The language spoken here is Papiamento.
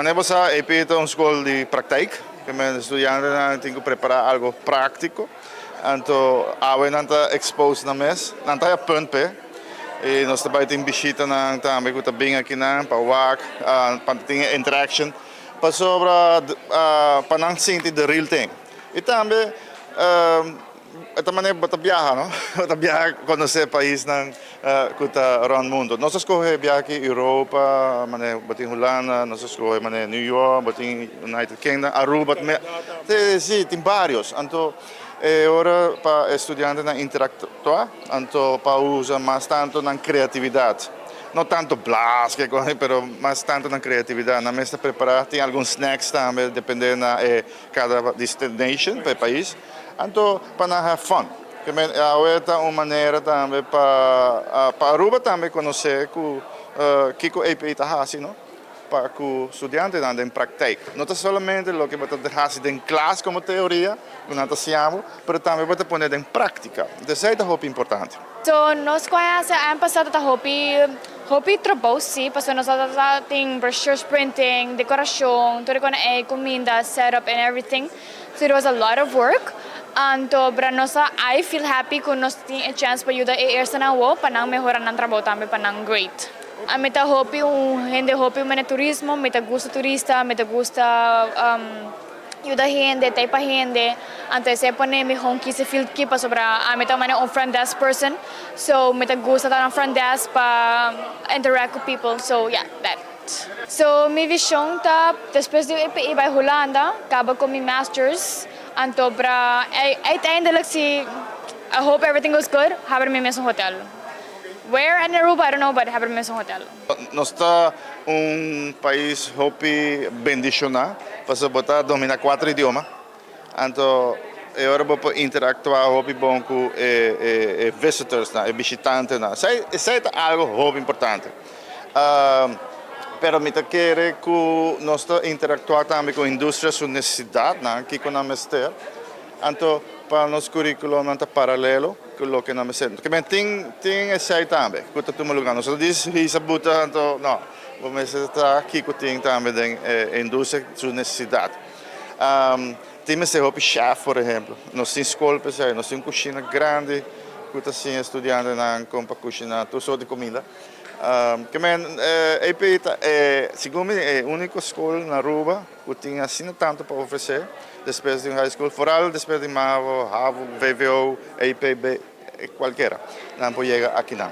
Manera bo sa, EPI ta un skol di praktijk, ke men studiantenan tin ku prepará algu práktiko. Anto awe nan ta expose nan mes, nan ta haya punt p'e. I nos ta bai tin bishitanan tambe ku ta bin akinan pa wak, pa tin e interaction, pasobra pa nan sinti the real thing. I tambe E ta manera bo ta biaha, no? Bo ta biaha konosé paisnan ku ta rònt mundu. Nos a skohe biaha aki Europa, manera bo tin Hulanda, nos a skohe manera New York, bo tin United Kingdom, Aruba tambe. Sí, sí, tin vários. Anto e ora pa e studiantenan interaktuá, anto pa usa mas tantu nan kreatividat. No tantu blas ke kos, pero mas tantu nan kreatividat. Nan mes ta prepará, tin algun snacks tambe, dependé na e kada destination pa e pais. Anto pa nan have fun. Ke men awe ta un manera tambe pa pa Aruba tambe konosé ku kiko APA ta hasi no pa ku studiantenan den praktijk. No ta solamente loke bo ta hasi den klas komo teoria ku nan ta siña bo, pero tambe bo ta pone den práktika. Esei ta hopi importante. So nos ku a hasi aña pasá ta hopi hopi trabou si, pasobra nos tabata tin brochures printing, dekorashon, tur e kos ei, kuminda, set up and everything. So it was a lot of work. Anto bra nos a I feel happy cu nos tin e chance pa yuda e eerstenan awo pa nan mehora nan trabou tambe pa nan grade. Mi ta hopi un hende hopi mene turismo, mi ta gusta turista, mi ta gusta yuda hende, ta pa hende. Anto esey a pone mi hon kies e field ki pasobra ami ta mane un front desk person so mi ta gusta ta na front desk pa interact cu people so yeah that. So mi vision ta despues di EPI bai Hulanda, caba cu mi masters, anto pra uiteindelijk si I hope everything goes good, habri mi mesun hotel. Where in Aruba I don't know but habri mi mesun hotel. Nos ta un pais hopi bendiciona pasobra bo ta domina cuatro idioma, anto e ora bo por interactua hopi bon cu e visitorsnan, e bishitantenan. Esey ta algo hopi importante. Pero mi ta kere ku nos ta interaktuá tambe ku industria su nesesidatnan, kiko nan mester. Anto pa nos kurikulonan ta paralelo ku loke nan mester. Ke men tin tin esei tambe ku ta tuma lugá. Nos no ta dici hisa buta anto no. Bo mester ta kiko tin tambe den e industria su nesesidat. Tin mester hopi chef por ehemplo. Nos tin skol pa esei. Nos tin un kushina grandi ku ta siña studiantenan kon pa kushiná tur sort di kuminda. Ke men EPI ta e, segun mi, e úniko skol na Aruba ku tin asina tantu pa ofresé despues di un high school, foral despues di mavo, havo, vvo, EPB, kualkera, nan por yega akinan.